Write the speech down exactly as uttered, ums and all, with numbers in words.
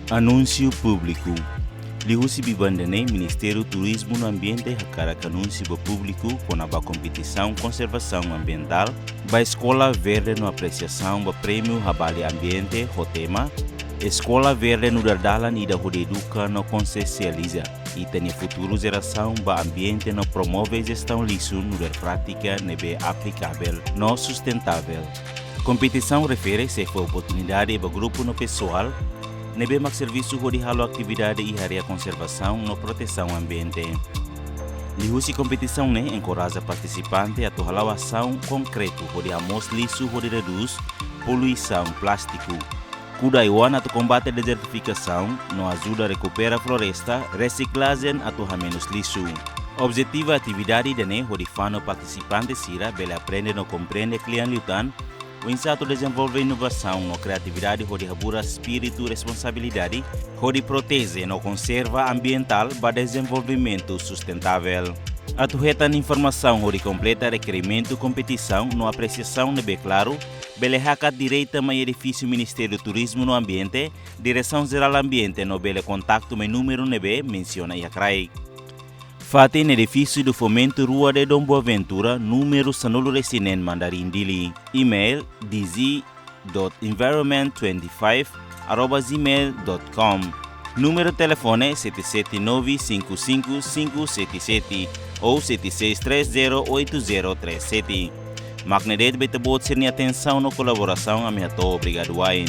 Anúnsiu públiku. Liuhusi biban ida-ne'e, Ministériu Turizmu no Ambiente hakarak anúnsiu ba públiku kona-ba kompetisaun konservasaun ambientál ba Eskola Verde no apresiasaun ba prémiu Habalih Ambiente ho tema Eskola Verde nu'udar dalan ida hodi eduka no konsientiza ita-nia futuru jerasaun ba ambiente no promove jestaun lixu nu'udar prátika ne'ebé aplikavel no sustentável. Kompetisaun refere sei fó oportunidade ba grupu no pesoál ne'ebé mak servisu hodi halo atividade iha área konservasaun no protesaun ambiente. Liuhusi kompetisaun ne'e enkoraja partisipante atu hala'o asaun konkretu hodi hamoos lixu hodi redús poluisaun plástiku, kuda ai-oan atu kombate dezertifikasaun no ajuda rekupera floresta, resiklajen atu hamenus lixu. Objetivu atividade ida-ne'e hodi fanu partisipante sira bele aprende no komprende kle'an liután oinsá atu dezenvolve inovasaun no kriatividade hodi haburas espíritu responsabilidade hodi proteje no konserva ambientál ba dezenvolvimentu sustentável. Atu hetan informasaun hodi kompleta rekerimentu kompetisaun no apresiasaun ne'ebé klaru, bele hakat direta mai edifísiu Ministériu Turizmu no Ambiente, Diresaun Jerál Ambiente no bele kontaktu mai númeru ne'ebé mensiona iha kraik. Fatin edifísiu do Fomento, Rua de Dom Boaventura, númeru sanulu-resin-neen, Mandarin, Dili. Email, D Z dot environment twenty-five arroba gmail dot com. Númeru telefone sete sete nove cinco cinco cinco sete sete ou sete seis três zero oito zero três sete. Mak ne'e de'it, ba ita-boot sira-nia atensaun no kolaborasaun, ami hato'o obrigadu wa'in.